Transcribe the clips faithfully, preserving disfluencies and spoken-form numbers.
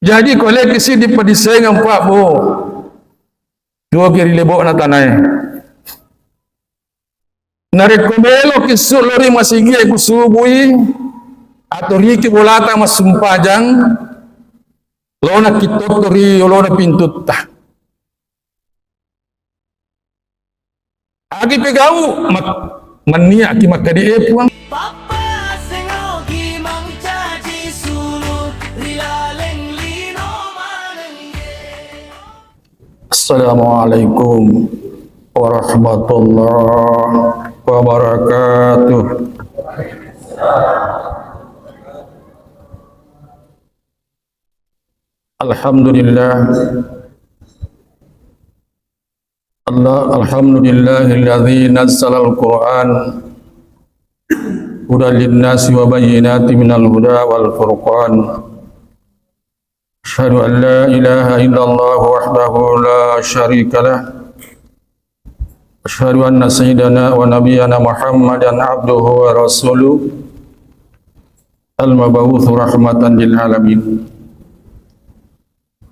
Jadi, ko leki siddi padisengeng, Pak, bo. Tuoki ri lebo'na tanae. Narekko meloki su lori masigie ku subui, atoriki bolata massumpajang, lona kittotto ri yolona pintutta. Agi pegau, mak-, manniaki makkadi, "E Puang." Pappasengogi mancaji sulu ri laleng lino manengge. Assalamualaikum warahmatullahi wabarakatuh. Alhamdulillah. Allah, alhamdulillahilladzi nazzalal Qur'an hudan linnasi wa bayyinatin minal huda wal furqan. Asyhadu an la ilaha illallah wahdahu la syarika lah. Asyhadu anna sayyidana wa nabiyyana Muhammadan abduhu wa rasuluh. Al-mab'uts rahmatan lil alamin.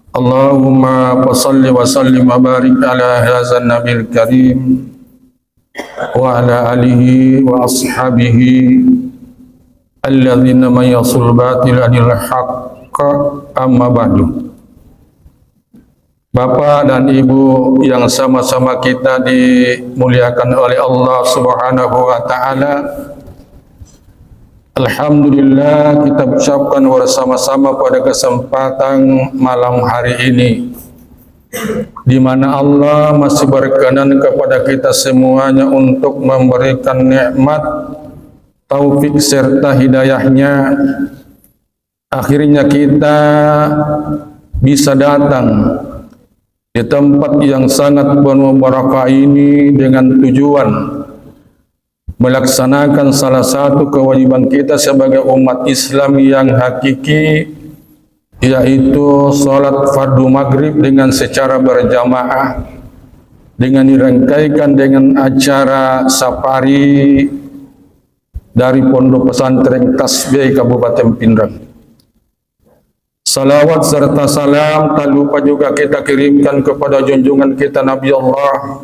Allahumma fasalli wa sallim wa barik ala hadzan nabiyil karim wa ala alihi wa ashabihi alladzina mayyasul batila anil haqq, amma ba'du. Bapak dan Ibu yang sama-sama kita dimuliakan oleh Allah Subhanahu wa Ta'ala, alhamdulillah, kita ucapkan bersama-sama pada kesempatan malam hari ini, di mana Allah masih berkenan kepada kita semuanya untuk memberikan nikmat, taufik, serta hidayahnya. Akhirnya kita bisa datang di tempat yang sangat penuh barakah ini dengan tujuan melaksanakan salah satu kewajiban kita sebagai umat Islam yang hakiki, yaitu salat fardu maghrib dengan secara berjamaah, dengan dirangkaikan dengan acara safari dari Pondok Pesantren Tasbih Kabupaten Pinrang. Salawat serta salam tak lupa juga kita kirimkan kepada junjungan kita Nabi Allah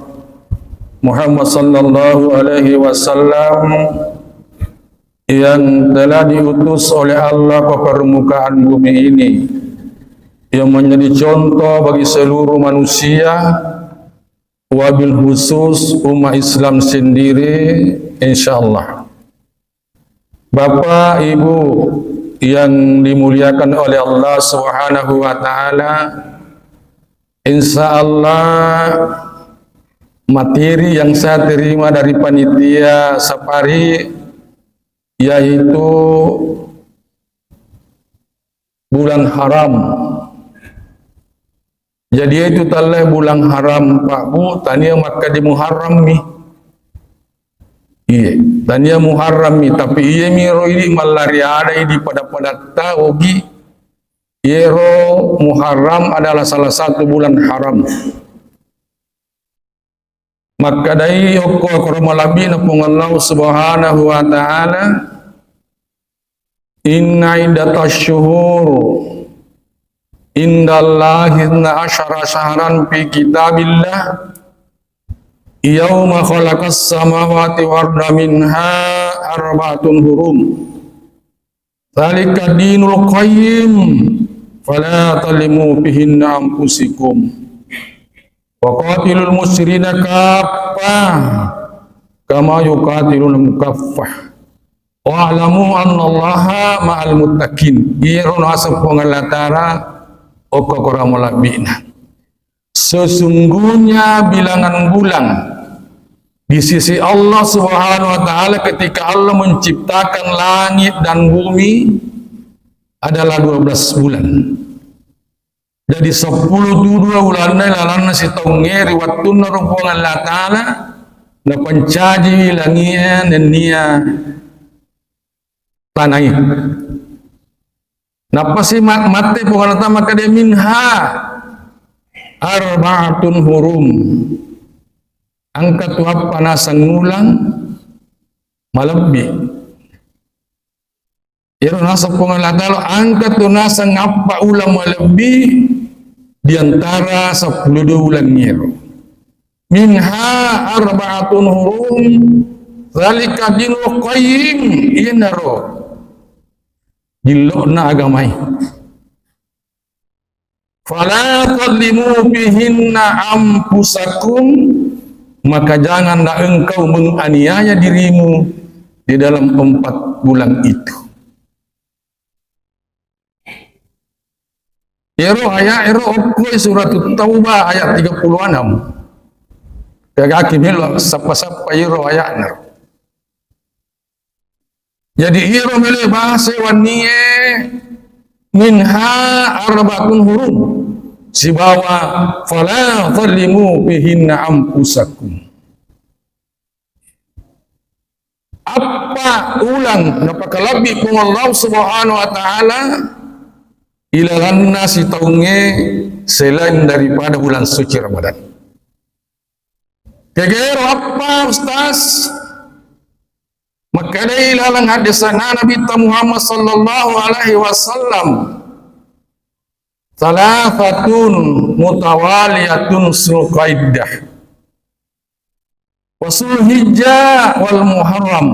Muhammad sallallahu alaihi wasallam, yang telah diutus oleh Allah ke permukaan bumi ini, yang menjadi contoh bagi seluruh manusia, wabil khusus umat Islam sendiri, insyaallah. Bapak, Ibu yang dimuliakan oleh Allah Subhanahu wa Ta'ala, insya Allah, materi yang saya terima dari panitia safari yaitu bulan haram. Jadi, itu talle bulan haram, Pak, Bu, tania makkeda Muharram mi. Iye, tania Muharram mi, tapi iye mi ro idi mallari ada idi pada-padatta ogi. Iyero Muharram adalah salah satu bulan haram. Makkedai okko koro malebbi'na Puang Allah Subhanahu wa Ta'ala, "Inna iddatasy syuhur indallahi isna asyara syahran fi kitabillah, yauma khalaqas samawati wal arda minha arba'atun hurum. Dzalika dinul qayyim, fala talimu fihinna anfusikum. Wa qatilul musyrina kaffah, kama yuqatilunakum kaffah. Wa'lamu annallaha ma'al muttaqin." Iyaro naseng Puang Allah Ta'ala okko koro malebbi'na. Sesungguhnya bilangan bulan di sisi Allah Subhanahu wa Ta'ala ketika Allah menciptakan langit dan bumi adalah dua belas bulan. Jadi, seppulo tu dua ulanna lalanna sitaungnge ri wettunna ro Puang Allah Ta'ala napancaji langie nennia tanae. Nappasi ma-, matte Puang Allah Ta'ala makkeda, "Minha arba'atun hurum." Engka tu eppa naseng ulang malebbi. Iyaro naseng Puang Allah Ta'ala, engka tu naseng appa uleng malebbi di antara seppulo dua uleng iyaro. Minha arba'atun hurum, dzalika dinul qayyim, iyanaro dillo'na agamae. Fala tadlimu fihinna anfusakum, maka janganlah engkau menganiaya dirimu di dalam empat bulan itu. Ero ayat ero okko surat Taubah ayat tiga puluh enam. Gagaki melo sappa-sappa ero ayatna. Jadi iyaro melo bahasa wennie minha arba'atun hurum sibawa fala tadlimu fihinna anfusakum. Appa uleng napakalebbi Puang Allah Subhanahu wa Ta'ala ilalanna sitaungnge selain daripada bulan suci Ramadan. Kegero appa, Ustaz? Makkedai lalang hadisna Nabitta Muhammad sallallahu alaihi wasallam, "Thalathatun mutawaliyatun, Zulqaidah, wa Zulhijjah, wal Muharram,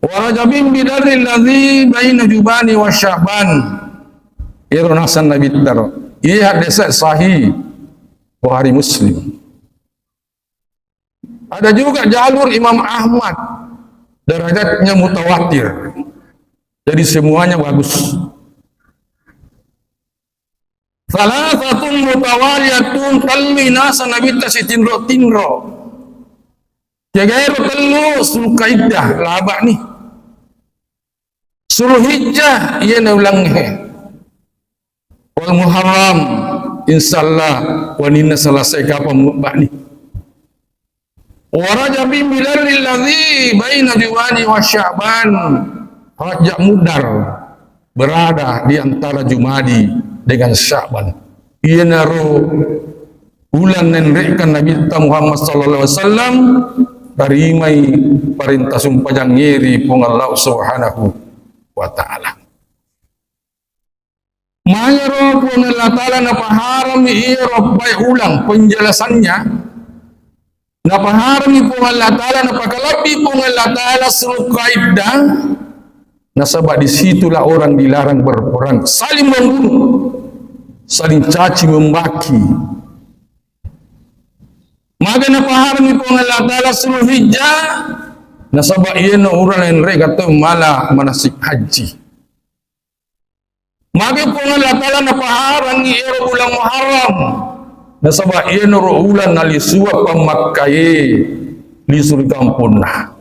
wa Rajabin bidarri alladzi baina Jumadi wa Sya'ban." Iro naseng Nabitta ro. Iya hadis sahih Bukhari Muslim. Ada juga jalur Imam Ahmad, derajatnya mutawatir. Jadi semuanya bagus. Thalathatun mutawaliyatun, tellu naseng Nabitta sitinro-tinro. Kegero tellu Zulqaidah, laba ni. Zulhijjah, iyana ulengnge. Wal Muharram, insyaallah, waninna selesai kapang mubba ni. Wa Rajabin bidarri alladzi baina Jumadi wa Sya'ban. Rajab Mudar berada di antara Jumadi dengan Sya'ban. Iyanaro uleng nenre'kan Nabitta Muhammad sallallahu alaihi wasallam, tarimai parenta sumpajang ri Puang Allah Subhanahu wa Ta'ala. Mayaro Puang Allah Ta'ala napaharami iyaro eppae uleng, penjelasannya, napaharami Puang Allah Ta'ala, napakalebbi Puang Allah Ta'ala Zulqaidah, nasaba disitulah orang dilarang berperang, saling membunuh, saling caci memaki. Maga napaharami Puang Allah Ta'ala Zulhijjah, nasaba iyana uleng enre gato mala manasik haji. Magi Puang Allah Ta'ala napaharangi ero uleng Muharram, nasaba iyanaro uleng nalisua pammakkae lisu ri kamponna.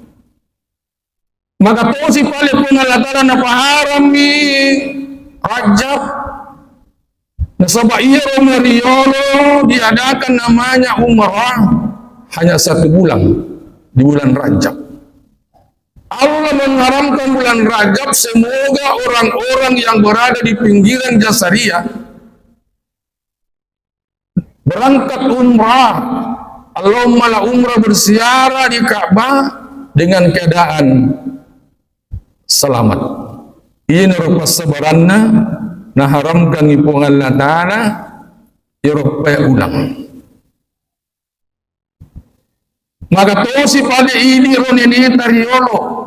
Maka tosi pale Puang Allah Ta'ala napaharangi Rajab, nasaba iyaro mariolo diadakan namanya umrah hanya satu bulan di bulan Rajab. Allah mengharamkan bulan Rajab, semoga orang-orang yang berada di pinggiran Jasariah berangkat umrah, Allahumma la umrah, berziarah di Ka'bah dengan keadaan selamat. Iyanaro passabaranna naharamkan Puang Allah Ta'ala ero eppae uleng. Maga tosi pale idi ro neneta riolo.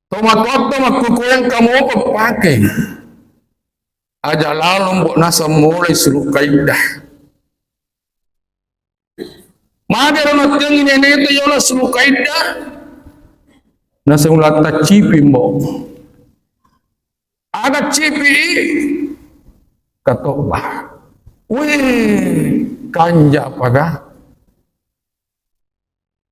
Tomatoatta makkukue engka mopa pakei. Aja lalo mbo naseng mulai Zulqaidah. Maga ro nattengi neneta yolo Zulqaidah. Naseng ulatta cipi mbo. Aga cipi, katobba. Wih, kanja paga.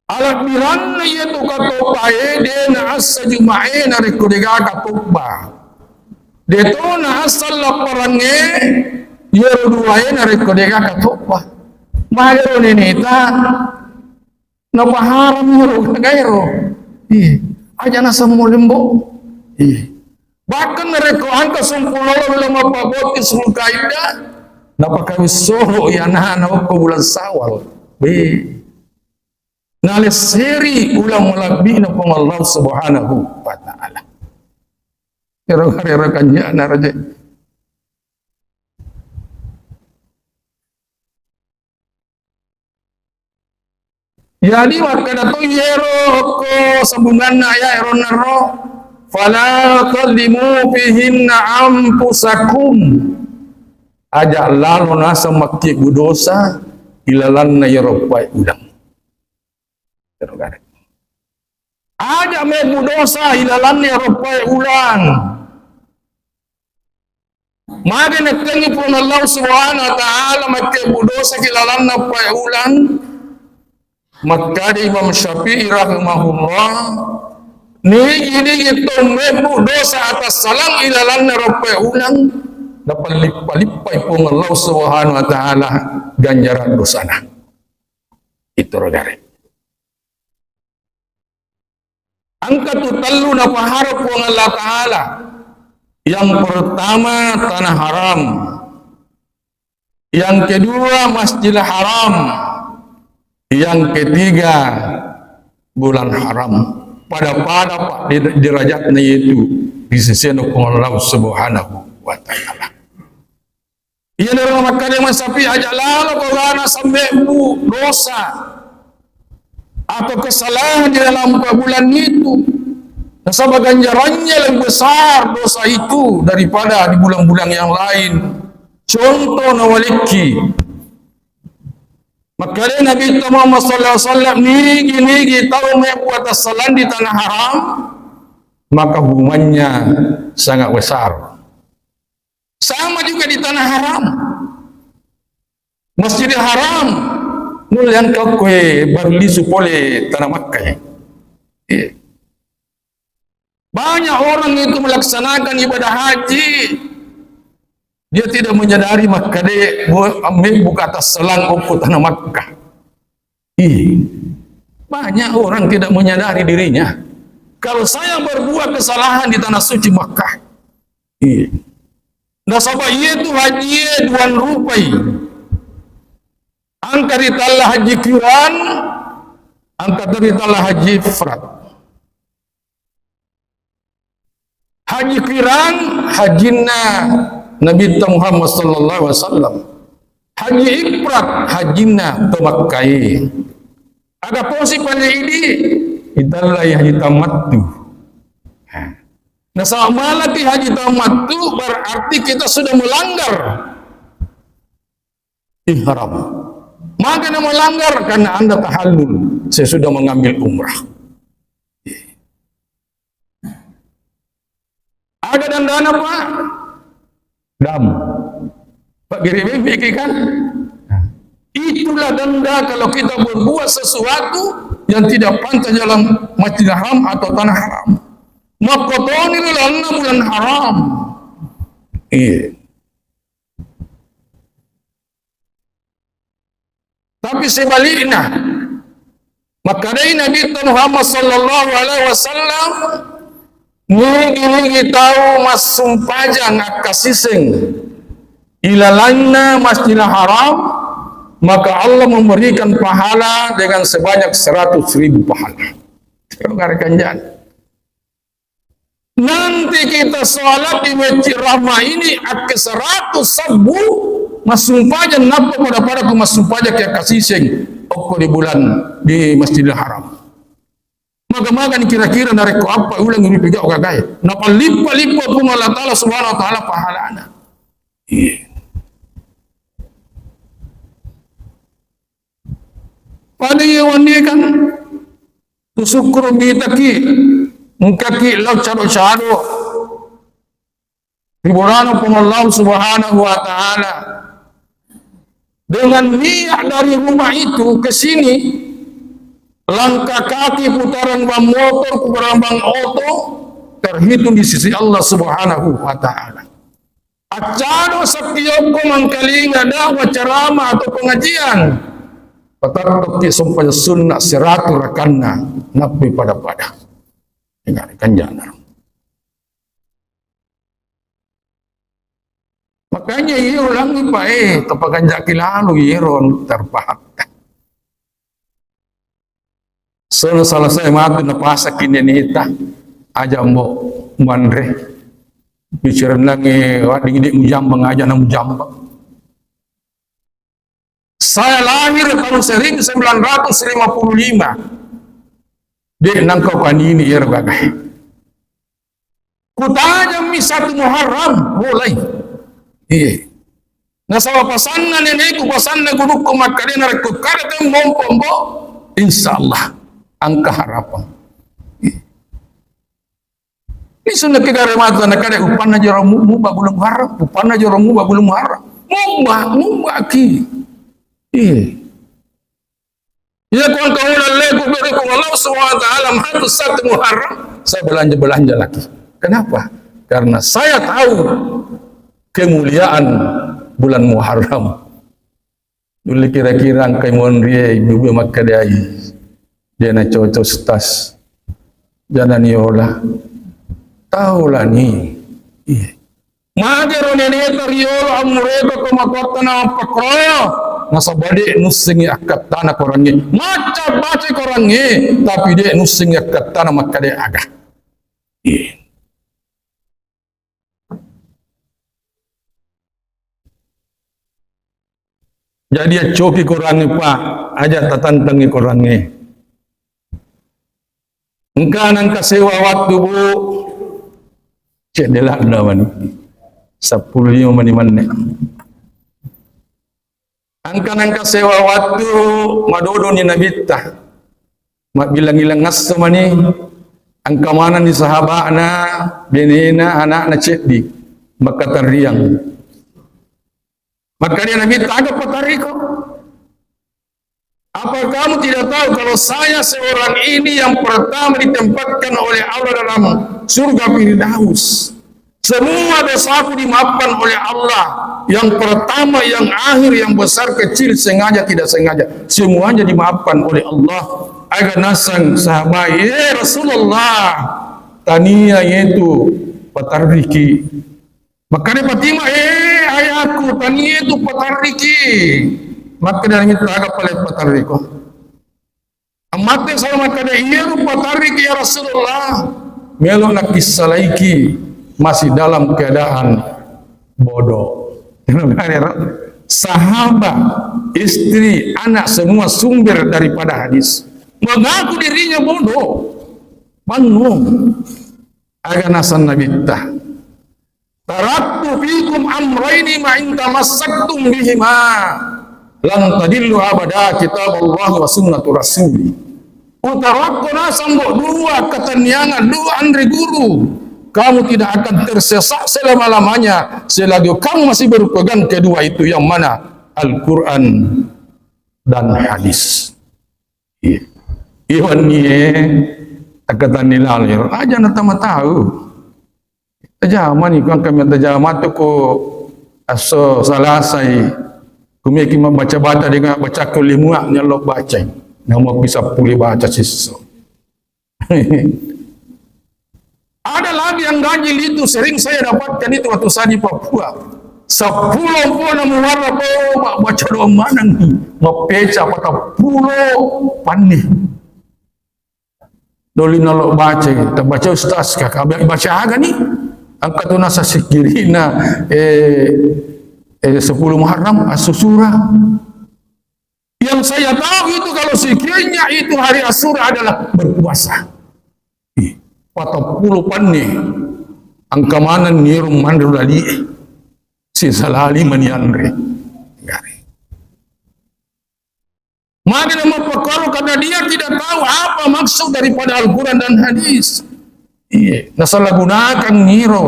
Alebbiranna iyatu katobbae de naassa Juma'e narekko dega katobba. De to naassa lapparangnge iyaro duae narekko dega katobba. Magaro neneta. Napaharam iyaro gagaero. Iya. Aja naseng mulai mbo. Iya. Bahkan narekko engka sumpulolo welo mappabbotting Zulkaidah, napakawissoro i anana okko bulan Syawal. Be. Nalesseri uleng malebbi'na Puang Allah Subhanahu wa Ta'ala. Ero gare ero kanja'na raja. Jadi makkeda to iyero okko sambunganna ayat ero naro, "Fala tadlimu fihinna anfusakum." Aja lalo naseng makkibbu dosa ilalanna iyero pae uleng. Aja mebbu dosa ilalanna iyero pae uleng. Magi nakkengi Puang Allah Subhanahu wa Ta'ala makkebbu dosa ki lalanna pae uleng? Makkeda Imam Syafi'i rahimahullah, nigi-nigi tau mebbu dosa atassalang ilalanna ro pae uleng, napallippa-lippai Puang Allah Subhanahu wa Ta'ala ganjaran dosana. Itu rogare. Engka tu tellu napahara Puang Allah Ta'ala. Yang pertama, tanah haram. Yang kedua, Masjidil Haram. Yang ketiga, bulan haram. Pada-pada, Pak, di-, derajatnya itu di sisi Puang Allah Subhanahu wa Ta'ala. Iyanaro makkeda Imam Syafi'i, aja lalo ko gana sambebbu dosa atau kesalahan di dalam empat bulan itu. Nasaba ganjarannya lebih besar dosa itu daripada di bulan-bulan yang lain. Contoh nawalekki. Makkeda Nabi Muhammad sallallahu alaihi wasallam, nigi-nigi tau mebbu atassalang di tanah haram, maka hukumannya sangat besar. Sama juga di tanah haram. Masjidil Haram, nulle engka koe baru lisu pole tanah Makkah. Iya. Banyak orang itu melaksanakan ibadah haji, dia tidak menyadari makkeda, bu-, mebbu atassalang okko tanah Makkah. Iya. Banyak orang tidak menyadari dirinya. Kalau saya berbuat kesalahan di tanah suci Makkah, iya. Nasaba iyatu hajie duang rupai. Engka ritella haji kiran, engka ritella haji ifrad. Haji kiran, hajinna Nabitta Muhammad sallallahu alaihi wasallam. Haji ifrad, hajinna to Makkai. Aga posi pale idi, itellai haji tamattu. Nasaba malaki haji tamattu, berarti kita sudah melanggar ihram. Maka na melanggar karena Anda tahallul sesudah mengambil umrah. Aga dandana, Pak? Dam. Pak Giri Bebe kan? Itulah denda kalau kita berbuat sesuatu yang tidak pantas dalam Masjidil Haram atau tanah haram. Makkotoni lalanna bulan haram. Iya. Tapi sebaliknya, makkedai Nabi Muhammad sallallahu alaihi wasallam, nigi-nigi tau massumpajang akkasiseng ilalanna Masjidil Haram, maka Allah memberikan pahala dengan sebanyak seratus ribu pahala. Terus kanjang. Nanti kita sholat di Masjid Rahmah ini akke seratus sabbu massumpajang nappa pada-pada ku massumpajang ke kasiseng okko di bulan di Masjidil Haram. Maga-maga ni kira-kira narekko apa ulang ini pegau gagai. Napalippa-lippa Puang Allah Ta'ala Subhanahu wa Ta'ala pahalana. Iya. Pada iya wenni kan, tu sukkuru mitaki, engkaki lao cado-cado ri bolana Puang Allah Subhanahu wa Ta'ala. Dengan niat dari rumah itu ke sini, langkah kaki, putaran ban motor, putaran ban oto, terhitung di sisi Allah Subhanahu wa Ta'ala. Accado sakkiyokko mangkalinga dakwah, ceramah atau pengajian, patattokki sempajang sunna seratu rakanna, nappi pada-pada. Ingat, kanjana. Makanya iya ulangi, Pak, eh, tapakanjaki lalu iyero terpahat. Sono salah saya matu napasakki neneta, "Aja mbo manre." Bicarannangi wadding de mujambang, aja na mujambang. Saya lahir tahun seribu sembilan ratus lima puluh lima. De nangka kanini ero gagai. Kutajammi satu Muharram, mulai. Iya. Nasaba pasanna nenekku, pasanna gurukku makkadena, rekko kada to mompo, mbo, insya Allah engka harapan. Iya. Ini sunnah kita remata, nakada upanna joro mu-, muba bulan Muharram, upanna joro muba bulan Muharram. Muba, muba ki. Iya. Iya, ko engka uleng leku beri ko Allah Subhanahu wa Ta'ala, matu satu Muharram, saya belanja-belanja lagi. Kenapa? Karena saya tahu kemuliaan bulan Muharram. Dulu kira-kira engkai monrie, ibu-ibu makkedai, "Dia na cocok stas, jana niola." Tahu lah ni. Iya. Magero neneta riolo ammureta ko makotta na mappakroyo, nasaba de nussengi akkattana korangnge. Macca baca korangnge, tapi de nussengi akkattana makkade aga. Iya. Jadi accoki korangnge, Pak, aja tatantangi korangnge. Engka nangka sewa wattu, Bu. Cedde ladda mani. Seppulo lima mani manne. Engka nangka sewa wattu madodoni nabitta. Mabbilang-ilang ngasso mani. Engka manenni sahaba'na, benena, anakna ceddi. Makkatarriang. Makkeda nabitta, "Aga patarriko?" Apa kamu tidak tahu kalau saya seorang ini yang pertama ditempatkan oleh Allah dalam surga Firdaus? Semua dosaku dimaafkan oleh Allah. Yang pertama, yang akhir, yang besar, kecil, sengaja, tidak sengaja. Semuanya dimaafkan oleh Allah. Aga nasang sahabat, "Ya Rasulullah, tania itu patarriki." Makkeda Fatimah, "Eh, ayahku, tania itu patarriki." Makkeda nabitta, "Aga pale patarriko?" Ammatte saya makkeda, "Iyaro patarriki, ya Rasulullah." Melo nakissalaiki masih dalam keadaan bodoh. Sahabat, istri, anak semua sumber daripada hadis. Mengaku dirinya bodoh. Bangung. Aga nasang nabitta. "Taraktu fikum amraini ma in tamassaktum bihima lan tadillu abada, kitab Allah wa sunnatu rasuli." Utarakko nasang, Bu, dua ketenangan, dua anre guru. Kamu tidak akan tersesat selama-lamanya selagi kamu masih berpegang kedua itu, yang mana? Al-Quran dan hadis. Iya. Iwanni, eh, takatanni lalo, aja na tama tahu. Tajamani, ko engka metta jama tu ko asso Salasai, kumeki mabbaca-baca dengan baca ko limua nyallo bacai. Namo bisa puli baca sisso. Ada lagi yang ganjil itu sering saya dapatkan itu waktu saya di Papua. Seppulo pona muara ko baca doa manang ni. Mapeca patappulo panni. Doli nalo baca, tabaca ustaz, kakak baca aga ni? Engka tu nasa sikirina, eh, eh, sepuluh Muharram, asusura. Yang saya tahu itu kalau sikirnya itu hari Asura adalah berpuasa. Ih, patappulo panni, engka maneng niro manre lali, sisalali mani anre. Magi na mappakkoro, karena dia tidak tahu apa maksud daripada Al-Quran dan hadis. Iya, nasalahgunakan ngiro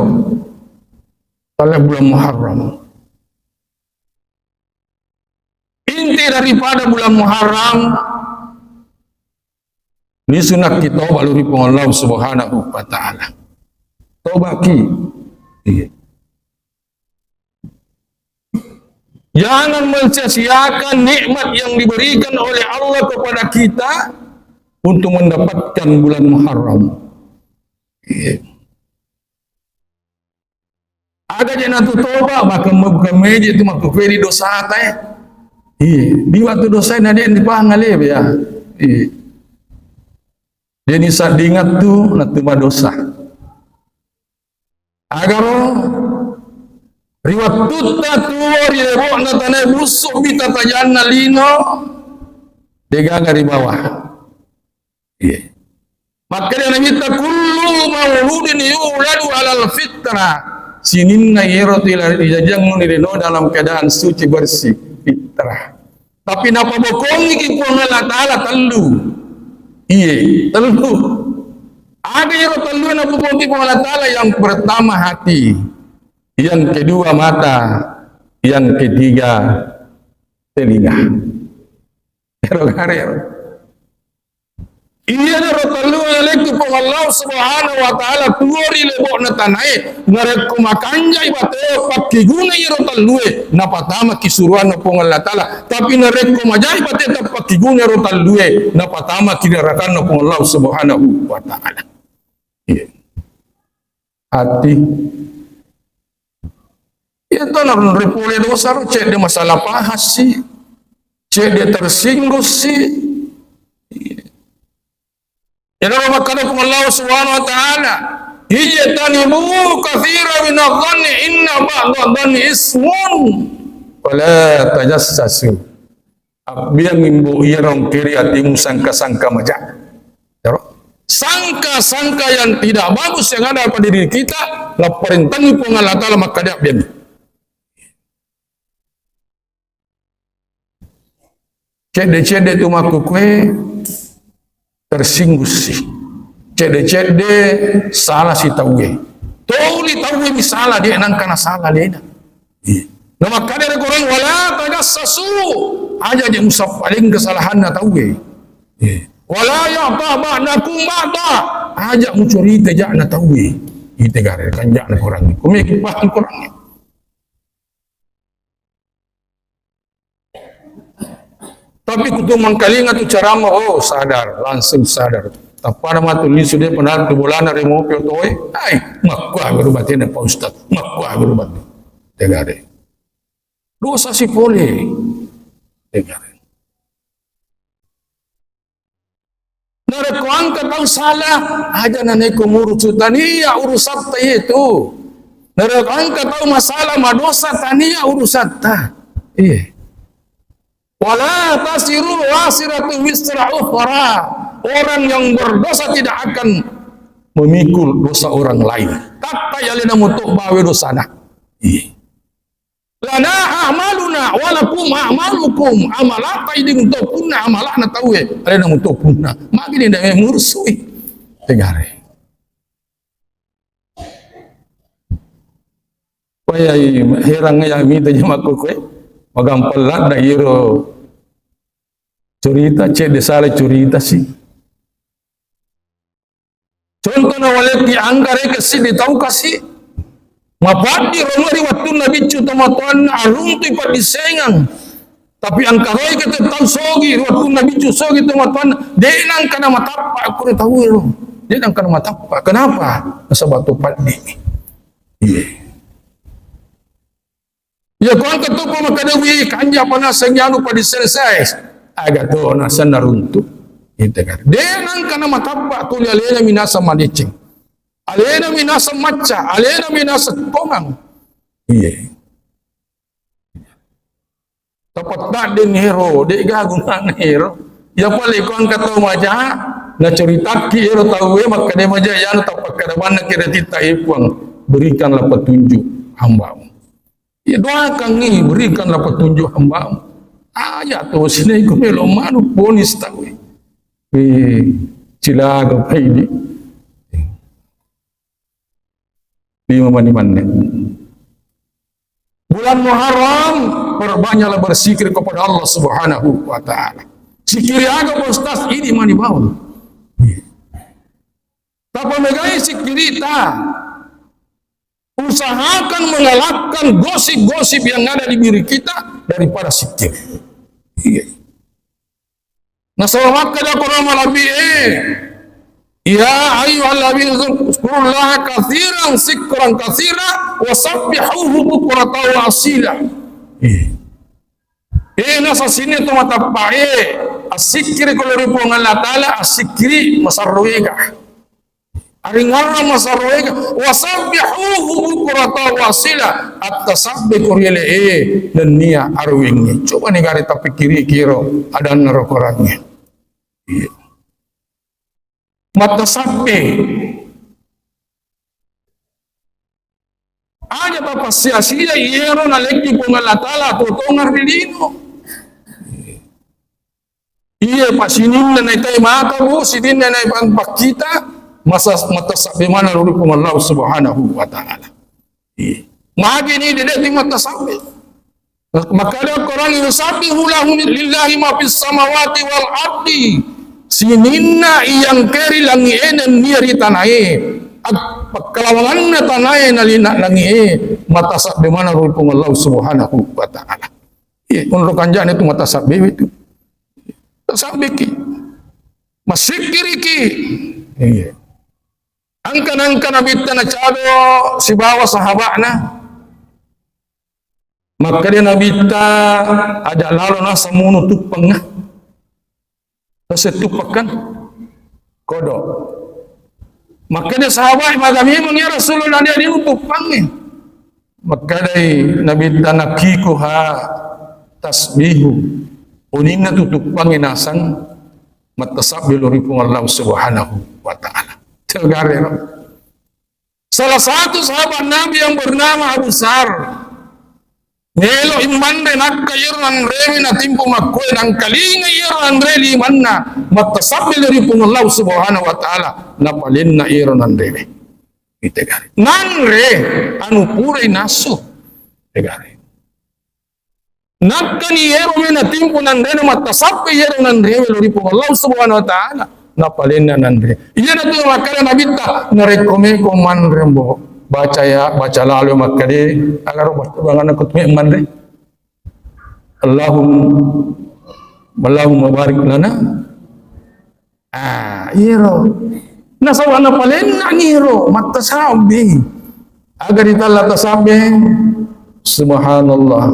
pada bulan Muharram. Inti daripada bulan Muharram, ni sunat kita balu ri Puang Allah Subhanahu wa Ta'ala. Toba ki. Iya. Jangan mensia-siakan nikmat yang diberikan oleh Allah kepada kita untuk mendapatkan bulan Muharram. Iya. Aga je natu toba, maka bukan meje tu maka feri dosa tai. Iya, di waktu dosa na de dipahang ale ya. Iya. Jadi saddingattu nattu madosa. Agaro ri wattutta tuo ri lebo'na tanae bussu'mi tatajanna lino, degaga ri bawah. Iya. Makkeda Nabitta, "Kullu mauludin yuladu alal fitrah." Sininna iyaro tila-, rijajiangngi lino dalam keadaan suci bersih, fitrah. Tapi napabokongiki Puang Allah Ta'ala tellu. Iye, tellu. Aga iyaro tellu napabokongiki Puang Allah Ta'ala? Yang pertama hati, yang kedua mata, yang ketiga telinga. Ero gare. Iyanaro tellu nalekki Puang Allah Subhanahu wa Ta'ala tuo ri lebo'na tanae, narekko makanjai bateo pakkiguna iyaro tellue, napatamaki suruanna Puang Allah Ta'ala. Tapi narekko majai bateta pakkiguna iyaro tellue, napatamaki narakanna Puang Allah Subhanahu wa Ta'ala. Iya. Ati. Iya to, na-, ripole dosa ro, cedde masalah pahassi, cedde tersinggussi. Iyaro makkeda Puang Allah Subhanahu wa Ta'ala, "Ijtanibu katsira minadh-dhanni inna ba'dadh-dhanni ismun. Wa la tajassasu." Abbiang imbo iyaro engkeri atimu sangka-sangka maja. Iyaro. Sangka-sangka yang tidak bagus yang ada pada diri kita, napparentangi Puang Allah Ta'ala makkeda abbiang. Cedde-cedde tu makkukue tersinggussi. Cedde-cedde salasi tauwe. Toli tauwe misala, de nangka nasala alena. Iya. Namakkeda ri Korang, "Wala tajassasu." Aja je musappaleng kesalahanna tauwe. Iya. "Wala yaghtab ba'dukum ba'dha." Aja mucurita ja'na tauwe. Ite gare kanja'na Korang. Kumeki paham Korang. Tapi kutu mangkalinga tu ceramah, oh, sadar, langsung sadar. Tappana matu lisu de penaltu bolana remope otoe. Ai, makkua baru batena Pak Ustaz. Makkua baru batena. Tegare. Dosa si pole. Tegare. Narekko engka tau salah, aja naneko murusu, tania urusatta itu. Narekko engka tau masalah, madosa, tania urusatta. Iya. Wala taziru waziratun wizra ukhra. Orang yang berdosa tidak akan memikul dosa orang lain. Tatta yalena muto bawe dosana. Iya. Lana a'maluna wa lakum a'malukum. Amalatta idi muto punna, amala'na tauwe alena muto punna. Magini nda mursui. Tegare. Wayai herang ya mita jamaku kue. Magampang ladda iro curita, cedde sala curita si. Contohna walekki angka rekeng siddi tau kasi. Mapaddi ro ri wettunna biccu tomatoanna, aruntui paddissengang. Tapi engka roe kete tau sogi, ri wettunna biccu sogi tomatoanna, de nangka namatappa kure tau ero. De nangka namatappa. Kenapa? Nasaba to paddi. Iya. Iya, ko engka to pamakadewi kanja panaseng anu pada selesai. Aga to nasenna runtu. Gitu kan. De nangka namatappa tuli alena minasa madeceng. Alena minasa macca, alena minasa tongang. Iya. Tapattadde ngero, de gagu ngero. Ya pale ko engka to maja, na curitakki ero tauwe makkade maja yanu tapakkada manna kira tita e Puang, berikanlah petunjuk hambamu. Ya, doakangngi, berikanlah petunjuk hambamu. Aja to sinai ko melo manu ponis tauwe. Eh, cilaga paidi. Lima mani manne. Bulan Muharram, perbanyaklah berzikir kepada Allah Subhanahu wa Ta'ala. Zikiri aga, Pak Ustaz? Ini mani bawang. Tapamegai zikirita. Usahakan mengalahkan gosip-gosip yang ada di diri kita daripada zikir. Iya. Nasaba makkeda Qur'an malebbi e, "Ya ayyuhalladzina dzkurullaha katsiran dzikran katsira wasabbihuhu bukratan wa asila." Iya. Eh, nasasini to matappa e. Assikkiri ko lao ri Puang Allah Ta'ala, assikkiri masarroega. Aringarrang masarroega. Wasabbihuhu bukrata wa asila. Attasabbe ko ri ele'e nennia aruwengnge. Coba ni gare tapikkiri kiro adanna ro korangnge. Iya. Mattasabbe. Aja tapassiasia iyero nalekki Puang Allah Ta'ala totongeng ri lino. Iya, pa sininna naitai mata, Bu, sininna naitai pakkita, masa mattasabbe maneng lao ri Puang Allah Subhanahu wa Ta'ala. Iya. Magi ni dede ti mattasabbe. Makkeda Al-Quran, "Yusabbihu lahu lillahi ma fis samawati wal ardi." Sininna iyangke ri langi'e nennia ri tanae. Ag-, pakkalawanganna tanae nalina langi'e, mattasabbe maneng lao ri Puang Allah Subhanahu wa Ta'ala. Iya, onro kanja'na tu mattasabbe itu. Tasabbeki. Massikkiriki. Iya. Engka nengka Nabitta nacado sibawa sahaba'na. Makkeda Nabitta, "Aja lalo naseng munu tuppengnga." Tase tuppekkan? Kodo. Makkeda sahabat, "Maga memang ya Rasulullah, dia diutuppangngi." Makkedai Nabitta, "Nakikuha tasbihu." Uninna tu tuppangngi naseng mattasabbe lao ri Puang Allah Subhanahu wa Ta'ala. Tegarero. Salah satu sahabat Nabi yang bernama Abu Sar, melo immanre nakka iyaro nanrewe natimpu makkue nangkalinga iyaro nanre limanna mattasabbe lao ri Puang Allah Subhanahu wa Ta'ala, napalenna iyaro nanrewe. Itegare. Nanre anu purai nasu. Tegare. Nakkani iyaro me natimpu nanrena mattasabbe iyaro nanrewe lao ri Puang Allah Subhanahu wa Ta'ala. Napalenna nanre. Iyana tu makkeda Nabitta, narekko meko manre mbo, baca ya, baca lalo makkede, agaro baca banganna ko tu me manre. Allahumma, Allahumma barik lana. Ah, iyaro. Nasaba napalenna ngiro, mattasabbe. Aga ritalla tasabbe? Subhanallah.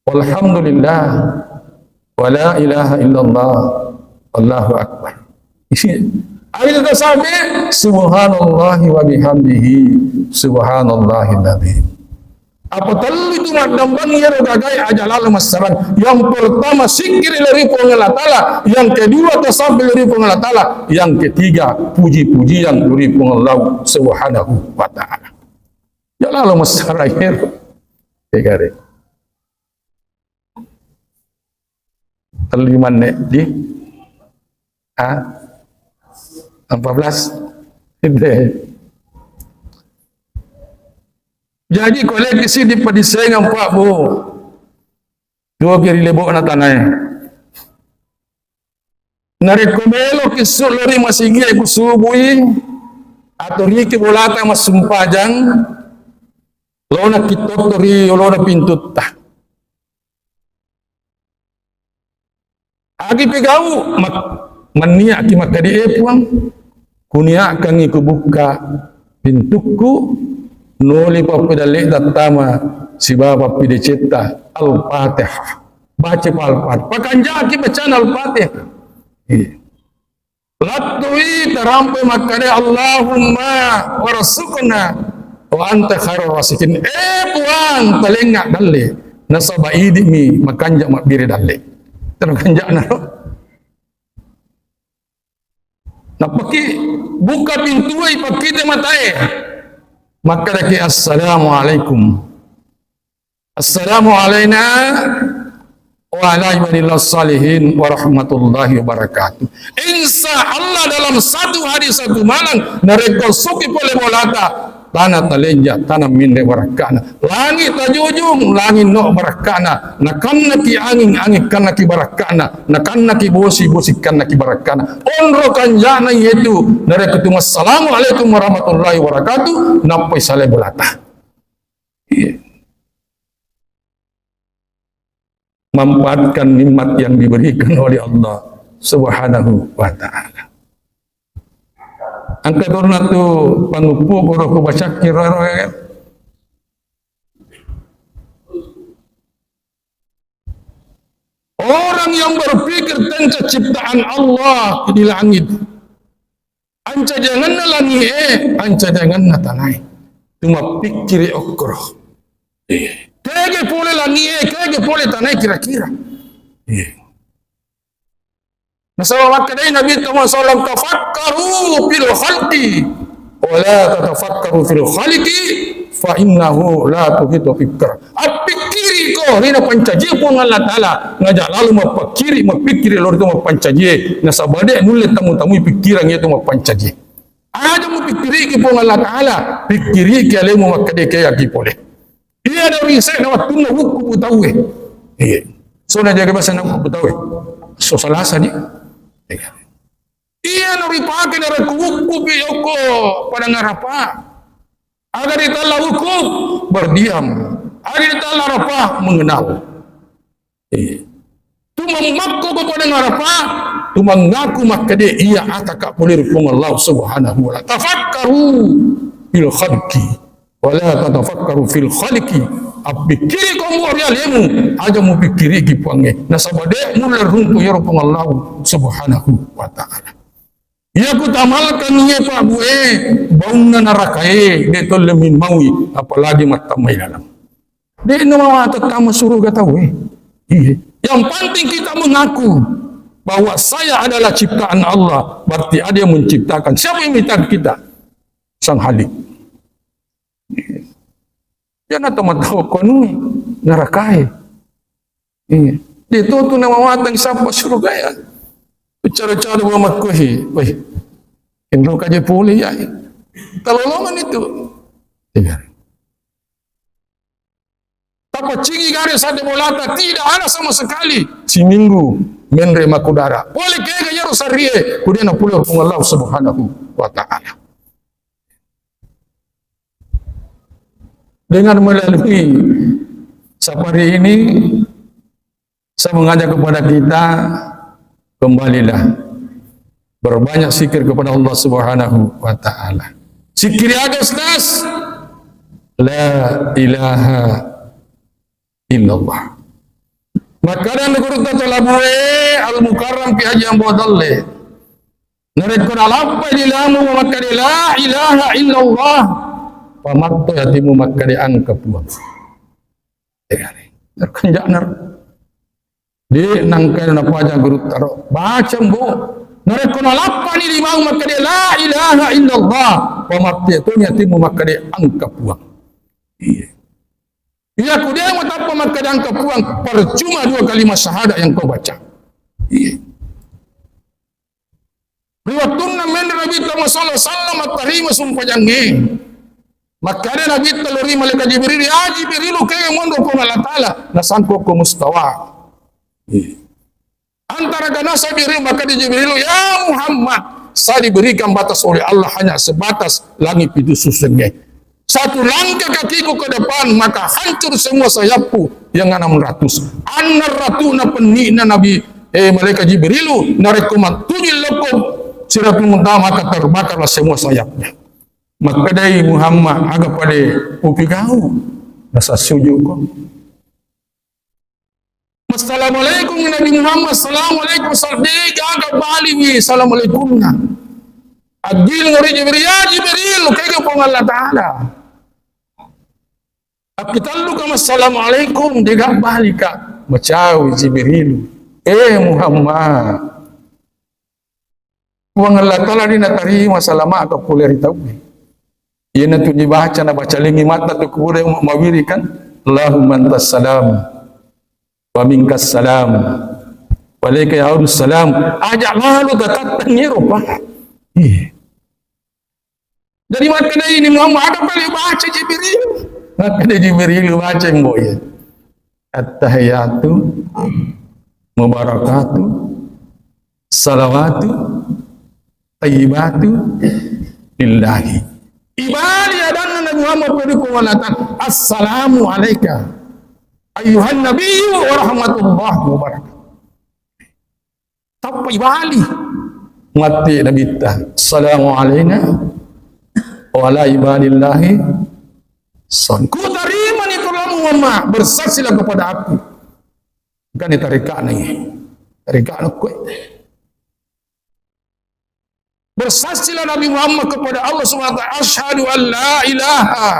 Walhamdulillah. Wala ilaha illallah. Allahu akbar. Isi. Aga tasabbe? Subhanallahi wa bihamdihi. Subhanallahil azim. Apa tellu itu maddambang iyaro gagae aja lalo massarang. Yang pertama, sikkiri lao ri Puang Allah Ta'ala. Yang kedua, tasabbe lao ri Puang Allah Ta'ala. Yang ketiga, puji-pujian lao ri Puang Allah Subhanahu wa Ta'ala. Ya lalo massarang iyaro. Tegare. Tellu manne di. Ah? Empat belas. Ide. Jaji, koleksi dipadisengeng, Pak, Bu. Tuoki ri lebo'na tanae. Narekko meloki su-, lao ri masigie ku subui, atoriki bolata massumpajang, laona ki totto ri olona pintutta. Agi pegau, mak-, mannia'ki makkeda, "E Puang, kunia'kangngi kubukka pintukku, noli pappedalle'ta tama sibawa pappedecetta." Al-Fatihah. Baca pa Al-Fatihah. Pakanjaki bacana Al-Fatihah. Iya. Lattui tarampe makkeda, "Allahumma warzuqna wa anta khairur raziqin." Eh Puang, talengnga dalle. Nasaba idi'mi makanja mabbere dalle. Terus kanja'na. Nappaki buka pintuai, pakkite matae. Makkedaki, "Assalamualaikum." Assalamu alaina wa ala ibadillah salihin wa rahmatullahi wa barakatuh. Insya Allah dalam satu hari satu malam, narekko suki pole bolata, tana talenja, tana minre barakkana. Langit tajujung, langit no barakkana. Nakannaki anging, anging kannaki barakkana. Nakannaki bosi, bosi kannaki barakkana. Onro kanjana yetu, narekko tu, "Assalamualaikum warahmatullahi wabarakatuh," nappai salai bolata. Iya. Manfaatkan nikmat yang diberikan oleh Allah Subhanahu wa Ta'ala. Angka torna tu panguppu koro ku bacakki roro, ya kan? Ora Orang yang berpikir tentang ciptaan Allah di langit, ancajangenna langi'e, ancajangenna tanae, tu mappikkiri okkoro. Iya. Kege pole langi'e, kege pole tanae kira-kira. Iya. Nasaba makkedai Nabi Muhammad sallallahu alaihi wasallam, "Tafakkaru fil khalqi, wa la tatafakkaru fil khaliqi, fa innahu la tuhitu fikra." Appikkiriko ri napancaji Puang Allah Ta'ala, naja lalu mappakkiri, mappikkiri lao ri to mappancajie, nasaba de nulle tamu-tamui pikkirang iya to mappancajie. Aja mupikkiriki Puang Allah Ta'ala, pikkiriki alemu makkeda keyaki pole. Iya na rise'na wettunna wukkupu tauwe. Iya. So na jaga bahasa na wukkupu tauwe. So Salasa ni. Iya na ripake narekko wukkupi okko padang Arafah. Aga ditella wukuf, berdiam. Aga ditella Arafah, mengenal. Iya. Tu mammakko ko padang Arafah, tu mangaku makkeda iya ataka pole ri Puang Allah Subhanahu wa Ta'ala. Tafakkaru fil khalqi, wa la tatafakkaru fil khaliqi. Appikkiri ko mu ri alemu, aja mupikkiriki Puangnge. Nasaba de mulle runtu iyaro Puang Allah Subhanahu wa Ta'ala. Iya ku tamalkan iye Pak Bu e, baunna narakae, de tolle min maui, apalagi mattammai dalam. De na mawatang tama suruga tauwe. Iya. Yang penting kita mengaku bahwa saya adalah ciptaan Allah, berarti ada yang menciptakan. Siapa yang menciptakan kita? Sang Khalik. Iya na to matawa ko anu e, narakae. Iya. De to tu na mawatang sappa suruga ya. Cara-cara wa makkuhi. Weh. Enro kaje pole ya. Talolongan itu. Iya. Tapaccingi gare sadde bolata, tidak ada sama sekali. Siminggu menre makudara. Pole kega yaro sarrie, kemudian pole Puang Allah Subhanahu wa Ta'ala. Dengan melalui safari ini, saya mengajak kepada kita, kembalilah berbanyak zikir kepada Allah Subhanahu wa Ta'ala. Zikir aga, Ustaz? La ilaha illallah. Makkeda gurutta to Labuwe Al-Mukarram Ki Haji Ambo Dalle. Narekko nalappai lilamu makkeda la ilaha illallah, pamatto atimu makkeda engka Puang. Narekko ja'na de nangka napaja gurutta ro. Baca, Mbo. Narekko nalappani limamu makkeda la ilaha illallah, pamatto toni atimu makkeda engka Puang. Iya. Iya, ku dia mau tappa makkeda engka Puang, percuma dua kalimat syahadat yang kau baca. Iya. Ri wettunna menre Nabitta Muhammad sallallahu alaihi wasallam mattarima sumpajangnge. Makkeda Nabitta lao ri Malaikat Jibril, "Ya Jibril, kega monro Puang Allah Ta'ala?" Nasangko ko mustawa. Antara ganasa Jibril, makkeda Jibril, "Ya Muhammad, saya diberikan batas oleh Allah hanya sebatas langit pintu susungnge. Satu langkah kakiku ke depan, maka hancur semua sayapku yang enam ratus." Anna ratu na penni'na Nabi, eh, Malaikat Jibrilu, narekko mattuju lokko Sidratul Muntaha, maka terbakarlah semua sayapnya. Makkedai Muhammad, "Aga pale upigau?" Nasassujuko. Assalamualaikum Nabi Muhammad, assalamualaikum, sal-, de gaga baliwi assalamualaikumna. Aggiling ri Jibril, "Ya Jibril, kega Puang Allah Ta'ala?" Akkitalluka, "Assalamualaikum," de gaga balika. Macawi Jibril, "Eh Muhammad, Puang Allah Ta'ala de natarima salama'ka pole ri tauwe. Iyanatu dibaca, nabaca lengi matta tu pole mawiri kan, Allahumma antas salam, wa minkas salam, wa alaika yaudus salam." Aja lalu tatattang ero, Pak. Iya. Jadi makkeda ini Muhammad, aga pale baca Jibril? Makkeda Jibril, baca, Mbo, ya. At-tahiyatu mubarakatu salawatu tayyibatu lillahi. Ibali adanna Nabi Muhammad pedi ko manata, "Assalamu alaika ayyuhan nabiyyu wa rahmatullahi wa barakatuh." Tappa ibali. Matti Nabitta, "Assalamu alaina wa ala ibadillahi shalih." Ku tarimani tolamu Muhammad, bersaksilah kepada aku. Kan tarekani. Rikana koe. Bersaksilah Nabi Muhammad kepada Allah Subhanahu wa Ta'ala, "Asyhadu an la ilaha."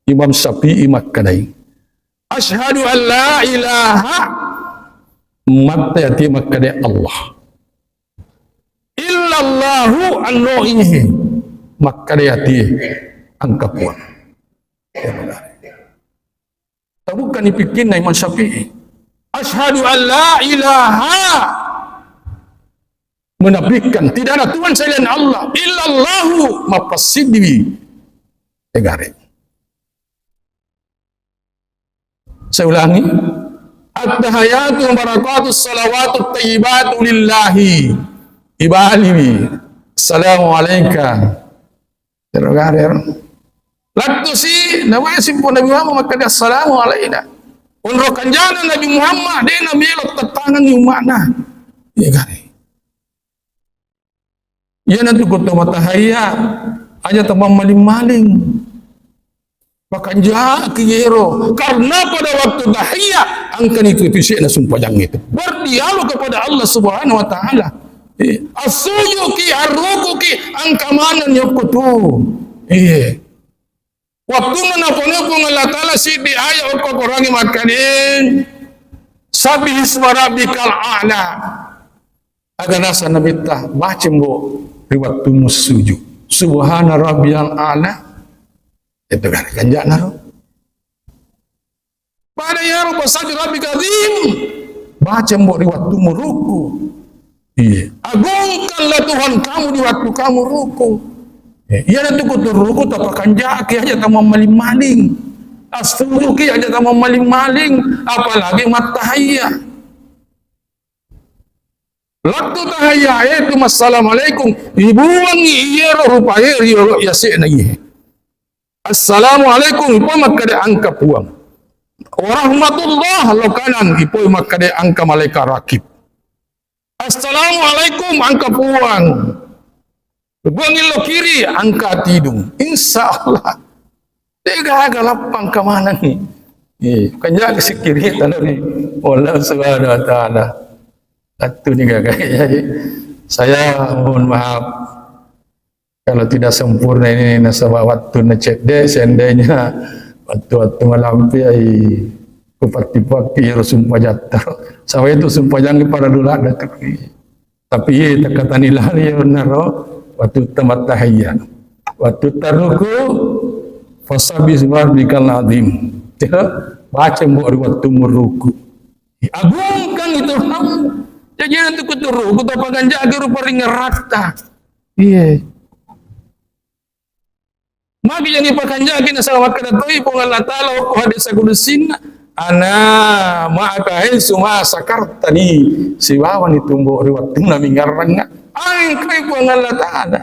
Imam Syafi'i makkedai, "Asyhadu an la ilaha," mattayati makkeda Allah. "Illallahu," anno ihe makkeda ati engka Puang. Tabukkani pikkinna Imam Syafi'i. "Asyhadu an la ilaha," menafikan tidak ada Tuhan selain Allah, "illallahu," mappassidiwi egare. Saya ulangi. "At-tahiyatu wa barakatuh salawatu tayyibatu lillahi." Ibaliwi. "Assalamu alaika." Terogare. Lattusi, nawa simpo Nabi Muhammad makkeda, "Assalamu alaina." Onro kanjana Nabi Muhammad, de' namelo tattangengi umma'na. Iya gare. Iyanatu ko to mattahayya, aja tamammaling-maling. Pakanjaki yero. Karena pada waktu tahiyya, engkani tu pisikna sumpajang itu. Berdialog kepada Allah Subhanahu wa Ta'ala. Eh, assujuki, arrukuki, engka maneng yokko tu. Iya. Wattunna napone Puang Allah Ta'ala siddi ayat okko Korangnge makkeda, "Sabbih isma rabbikal a'la." Aga naseng Nabitta, "Baca mbo ri wettummu sujud. Subhana rabbiyal a'la." Itu kan, kanja'na ro. Pada iyaro, "Fasabbih rabbikal azim." Baca mbo ri wettummu ruku. Iya. Agungkanlah Tuhan kamu di waktu kamu ruku. Iya, iyanatu ko tu ruku tapakanjaki aja tamammaling-maling. Assujuki aja tamammaling-maling, apalagi mattahayya. Lettu tahayyae tu massalamualaikum, ibuangngi iyaro rupae riyolo yase'na iye. Assalamualaikum, ipoi makkeda engka Puang. Warahmatullah, lo kanan, ipoi makkeda engka malaika rakib. Assalamualaikum, engka Puang. Buangngi lo kiri, engka tidung. Insya Allah. De'gaga lappang kamanengngi. Eh, kan jaga sikiri tanari. Allah Subhanahu wa Ta'ala. Atu ni gaga. Jadi, saya mohon maaf kalau tidak sempurna ini, nasaba wattunna cedde, seandainya waktu-waktu malampe ai kupatti-patti ero sumpajatta. Sawa itu sumpajang para dula datuk. Tapi iye, takkatani lali onnaro, wattutta mattahayya. Wattutta ruku, "Fasabbih isma rabbikal azim." Baca mbo ri wettummu ruku. Agungkan itu ham. Jadi nanti kutu ruku, tapakanjaki rupa ringeratta. Iya. Magi jadi pakanjaki nasaba makkeda toi Puang Allah Ta'ala okko hadis kudusinna, "Ana ma'aka haitsu ma sakartani," sibawa ni tumbo ri wettunna mingarrengnga. Engkai Puang Allah Ta'ala.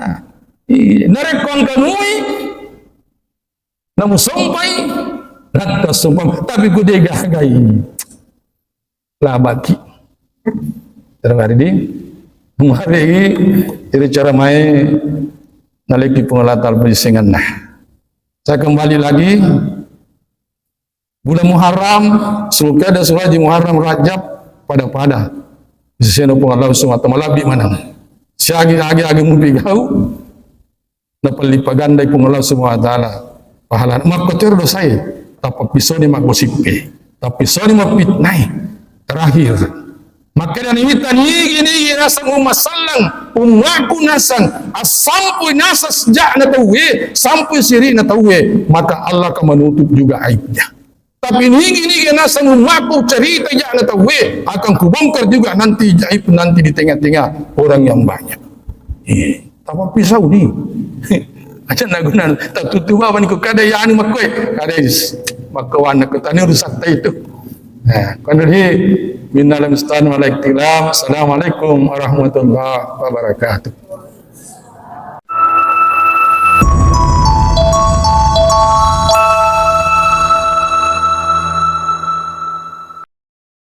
Iya, narekko engka mui, namusompai, natta sompa, tapi ku de'gagai. Labaki. Terus hari ini, mari iri cara mai naleki Puang Allah Ta'ala penyesenganna. Saya kembali lagi, bulan Muharram, sulkada suraji Muharram Rajab pada-pada. Sesena Puang Allah Subhanahu wa Ta'ala lebih mana. Siagi-agi agi mupi gau. Napalipagandai Puang Allah Subhanahu wa Ta'ala pahala. Makkotoro dosae, tappa pisoni maggosippe, tappa pisoni mappitnai. Terakhir, makkeda Nabitta, nigi-nigi naseng umma sallang, ummaku naseng, assampui naseng seja'na tauwe, sampui siri'na tauwe, maka Allah akan menutup juga aibnya. Tapi nigi-nigi naseng ummaku cerita ja'na tauwe, akan kubongkar juga nanti jaib nanti di tengah-tengah orang yang banyak. Iya, tapi pisau ni. Aja naguna tatutu baba ni ku kada ya anu makkoe. Kada is. Makko wana ku tani urusan ta itu. Nah, kan dari minal mustan wal iktilam. Assalamualaikum warahmatullahi wabarakatuh.